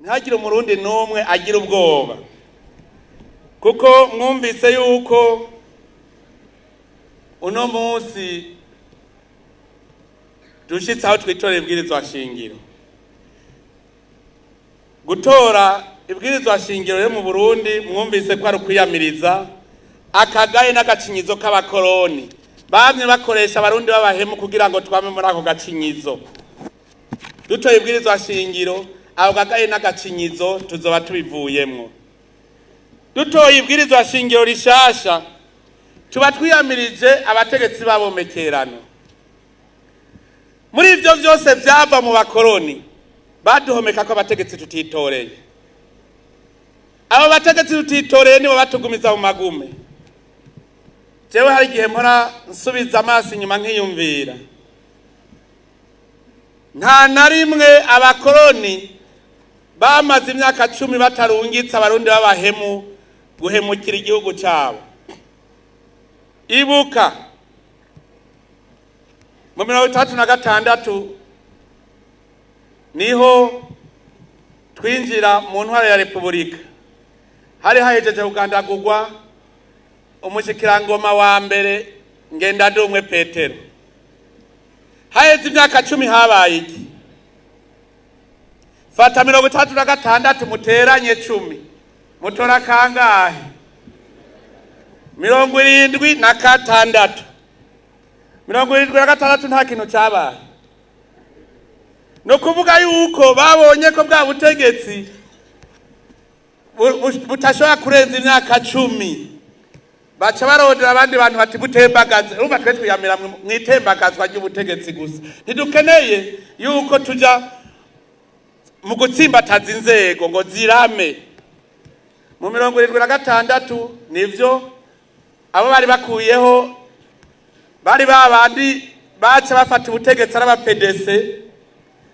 Ntihagire Umurundi n'umwe agira ubwoba, kuko mwumvise yuko uno munsi dushitse aho twitorera ibwirizwa shingiro. Gutora ibwirizwa shingiro ryo mu Burundi, mwumvise ko ari ukwiyamiriza akagaye n'agacinyizo k'abakoroni bamye bakoresha Abarundi b'abahemu kugira ngo twame muri ako gacinyizo. Dutoye ibwirizwa shingiro, ako kagaye n'agacinyizo tuzoba tubivuyemwo. Dutoye ibwirizwa shingiro rishasha, tuba twiyamirije abategetsi b'abomekerano. Muri ivyo vyose vyava mu bakoroni, baduhomeka ko abategetsi tutitoreye. Abo bategetsi tutitoreye nibo batugumiza mu magume. Jewe hari igihe mpora nsubiza amaso inyuma nkiyumvira, nta na rimwe abakoroni bamaze imyaka 10 batarungitse Abarundi b'abahemu guhemukira igihugu cabo. Ibuka mu 1966 niho twinjira mu ntwaro ya Repubulika. Hari hahejeje kugandagurwa umushikirangoma wa mbere Ngendandumwe Petero. Haheze imyaka 10 habaye iki? Fata 36 muteranye 10, mutora kangahe? 76. 76 nta kintu cabaye. No kuvuga yuko babonye ko bwa butegetsi butashobora kurenza imyaka 10, baca barondera abandi bantu bati butembagaze. Urumva twe twiyamira mwitembagazwa ry'ubutegetsi gusa, ntidukeneye yuko tuja mu gutsimbataza inzego ngo zirame. Mu 76 nivyo abo bari bakuyeho bari babandi baca bafata ubutegetsi ari aba PDC.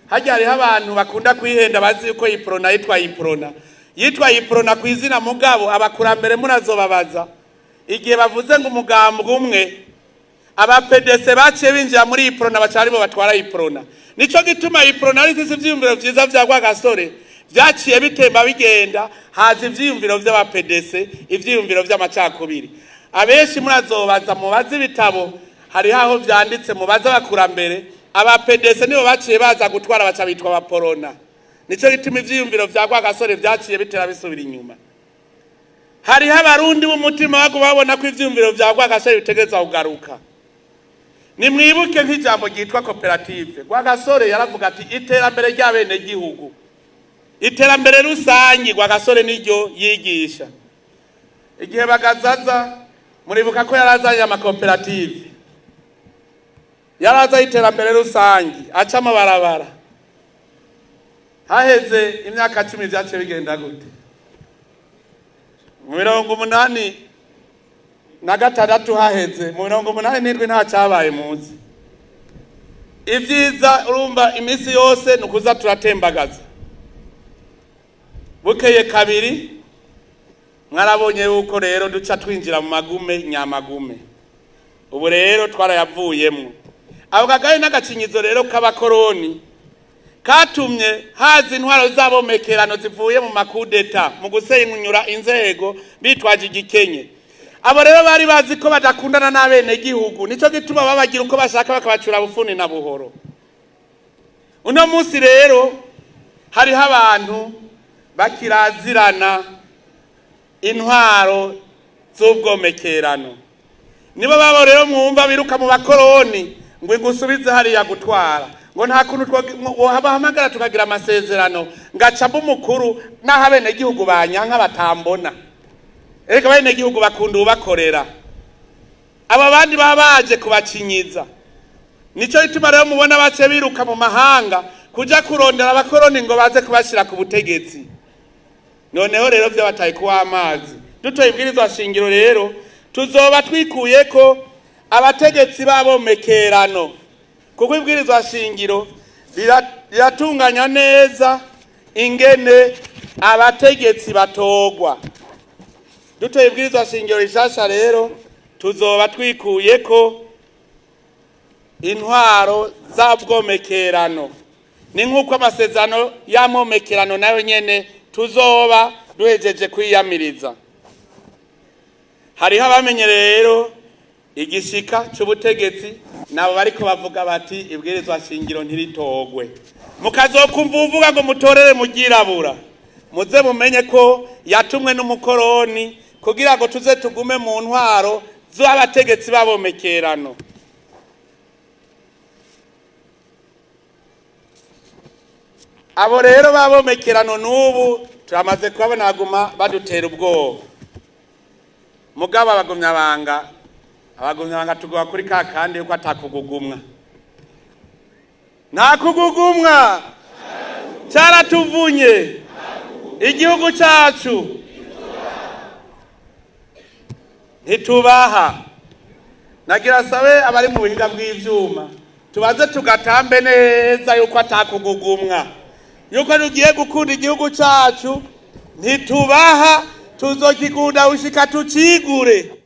Harya hariho abantu bakunda kwihenda bazi yuko Iprona yitwa Iprona, yitwa Iprona ku izina, mugabo abakurambere murazobabaza igihe bavuze ngo umugambwe umwe, aba PDC baciye binjira muri Iprona baca aribo batwara Iprona. Nico gituma Iprona ari ifise ivyiyumviro vyiza vya Rwagasore vyaciye bitemba bigenda, haza ivyiyumviro vy'aba PDC, ivyiyumviro vy'amacakubiri. Abenshi murazobaza mubaze ibitabo, hariho aho vyanditse, mubaze abakurambere, aba PDC nibo baciye baza gutwara baca bitwa abaporona. Nico gituma ivyiyumviro vya Rwagasore vyaciye bitera bisubira inyuma. Hariho Abarundi b'umutima wago babona ko ivyiyumviro vya Rwagasore bitegerezwa kugaruka. Nimwibuke nk'ijambo ryitwa koperative. Rwagasore yaravuga ati iterambere ry'abenegihugu, iterambere rusangi, Rwagasore niryo yigisha. Igihe bagazaza, muribuka ko yarazanye amakoperative, yaraza iterambere rusangi, aca amabarabara. Haheze imyaka 10 vyaciye bigenda gute? Mu 86 haheze, mu 87 nta cabaye muzi. Ivyiza urumva imisi yose nukuza turatembagaza. Bukeye kabiri mwarabonye yuko rero duca twinjira mu magume nyamagume. Ubu rero twarayavuyemwo. Abo kagaye n'agacinyizo rero k'abakoroni katumye haza intwaro z'abomekerano zivuye mu makudeta, mu gusenyura inzego bitwaje igikenye. Abo rero bari bazi ko badakundana n'abenegihugu, nico gituma babagira uko bashaka bakabacura bufuni na buhoro. Uno munsi rero hariho abantu bakirazirana intwaro z'ubwomekerano. Nibo babo rero mwumva biruka mu bakoroni ngo igusubize hariya gutwara, ngo nta kuntu wobahamagara tukagira amasezerano ngaca mba umukuru naho abenegihugu banyanka batambona. Erega abenegihugu bakunda ubakorera, aba bandi baba baje kubacinyiza. Nico gituma rero mubona bace biruka mu mahanga kuja kurondera abakoroni ngo baze kubashira ku butegetsi. Noneho rero vyabataye kuwa amazi. Dutoye ibwirizwa shingiro rero tuzoba twikuye ko abategetsi b'abomekerano, kuko ibwirizwa shingiro riratunganya neza ingene abategetsi batogwa. Dutoye ibwirizwa shingiro rishasha rero tuzoba twikuye ko intwaro z'abwomekerano. Ni nk'uko amasezerano y'amomekerano nayo nyene tuzoba duhejeje kwiyamiriza. Hariho abamenyereye rero igishika c'ubutegetsi, nabo bariko bavuga bati ibwirizwa shingiro ntiritogwe. Mukazokumva uvuga ngo mutorere mugirabura, muze mumenye ko yatumwe n'umukoroni kugira ngo tuze tugume mu ntwaro z'abategetsi babomekerano. Abo rero babomekerano n'ubu turamaze kubabona baguma badutera ubwoba. Mugabo abagumyabanga tugwa kuri ka kandi yuko atakugugumwa. Nta kugugumwa, cyaratuvunye igihugu cyacu, ntitubaha. Nagira sabe abari mu buhinga bw'ivyuma tubaze tugatambe neza yuko atakugugumwa, yuko tugiye gukunda igihugu cyacu, ntitubaha, tuzokigunda ushika tucigure.